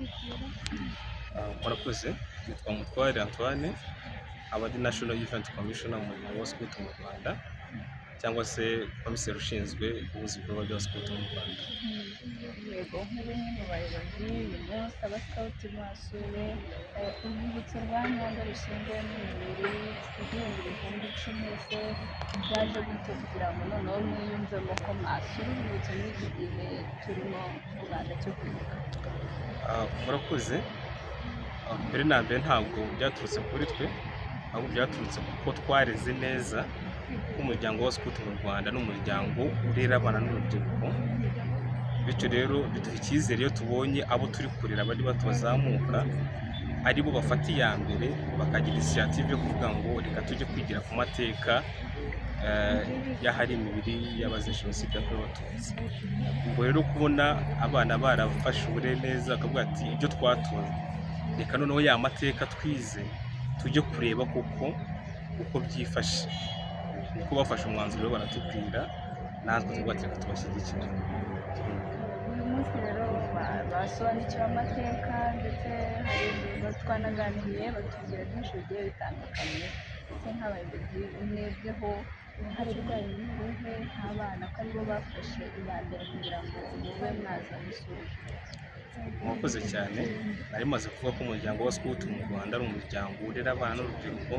Watwibwira? Murakoze. Nitwa Mutware Antoine, aba ari National Event Commissioner mu muryango wa Scout mu Rwanda, cyangwa se komiseri ushinzwe guhuza ibikorwa bya Scout mu Rwanda. Yego, nk'umwe mu bayobozi, uyu munsi abasikawuti basuye urwibutso rwa Nyanza rushyinguyemo imibiri 10,000. Se byaje gute kugira ngo noneho mwiyumvemo ko mwasura urwibutso muri iki gihe turimo mu Rwanda cyo kwibuka? Murakoze. Mbere na mbere, ntabwo byaturutse kuri twe, ahubwo byaturutse kuko twareze neza ko umuryango wa Scout mu Rwanda ni umuryango urera abana n'urubyiruko. Bityo rero biduha icyizere iyo tubonye abo turi kurera bari bato bazamuka ari bo bafata iya mbere, bakagira initiative yo kuvuga ngo reka tujye kwigira ku mateka y'ahari imibiri y'abazize Jenoside yakorewe Abatutsi. Ubwo rero kubona abana barafashe uburere neza, bakavuga ati ibyo twatojwe, reka noneho ya mateka twize tujye kureba koko uko byifashe, niko bafashe umwanzuro rero baratubwira, natwe tuvuga ati reka tubashyigikire. Uyu munsi rero basobanukiwe amateka, ndetse hari twanaganiriye batubwira byinshi bigiye bitandukanye. Ndetse nk'abayobozi, mwebweho uruhare rwanyu ni uruhe nk'abana, ko aribo bafashe iya mbere kugira ngo mube mwaza gusura urwibutso? Murakoze cyane. Nari maze kuvuga ko umuryango wa Scout mu Rwanda ari umuryango urera abana n'urubyiruko,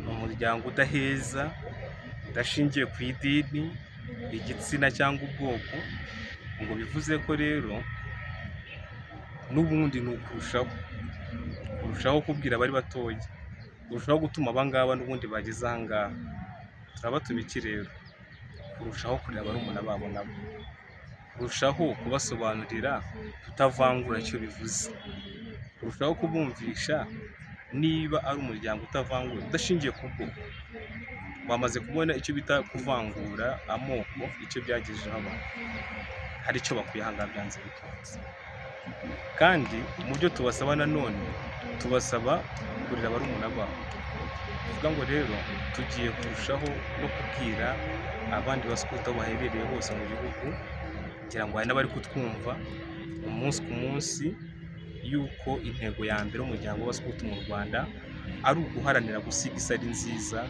ni umuryango udaheza, udashingiye ku idini, igitsina cyangwa ubwoko. Ngo bivuze ko rero n'ubundi ni ukurushaho kubwira abari batoya, kurushaho gutuma abangaba n'ubundi bageze ahangaha. Turabatuma iki rero? Kurushaho kurera barumuna babo nabo, kurushaho kubasobanurira kutavangura icyo bivuze, kurushaho kubumvisha niba ari umuryango utavangura, udashingiye ku bwoko. Bamaze kubona icyo bita kuvangura amoko, icyo byagejejeho abantu. Hari icyo bakuye ahangaha byanze bikunze. Kandi mu byo tubasaba nanone, tubasaba kurera barumuna babo. Bivuga ngo rero tugiye kurushaho no kubwira abandi basikuti aho baherereye hose mu gihugu, ngira ngo hari n'abari kutwumva umunsi ku munsi, yuko intego ya mbere y'umuryango w'abasikuti mu Rwanda ari uguharanira gusiga isi ari nziza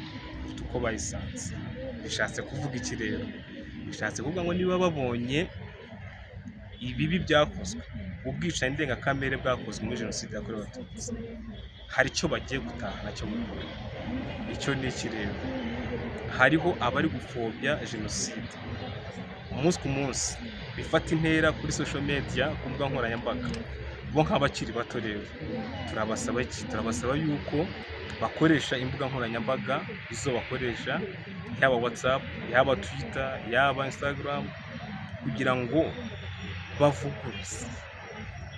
kuruta uko bayisanze. Bishatse kuvuga iki rero? Bishatse kuvuga ngo niba babonye ibibi byakozwe, ubwicanyi ndengakamere bwakozwe muri Jenoside yakorewe Abatutsi, hari icyo bagiye gutahana cyo gukora. Icyo ni iki rero? Hariho abari gupfobya Jenoside umunsi ku munsi, bifata intera kuri social media, ku mbuga nkoranyambaga. Bo nk'abakiri bato rero turabasaba iki? Turabasaba yuko bakoresha imbuga nkoranyambaga izo bakoresha, yaba WhatsApp, yaba Twitter, yaba Instagram, kugira ngo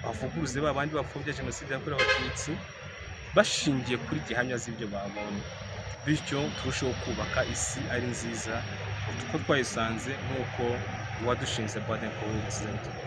bavuguruze ba bandi bapfobya Jenoside yakorewe Abatutsi, bashingiye kuri gihamya z'ibyo babonye. Bityo turusheho kubaka isi ari nziza kuruta uko twayisanze, nk'uko uwadushinze Baden Powell yasize abitubwiye.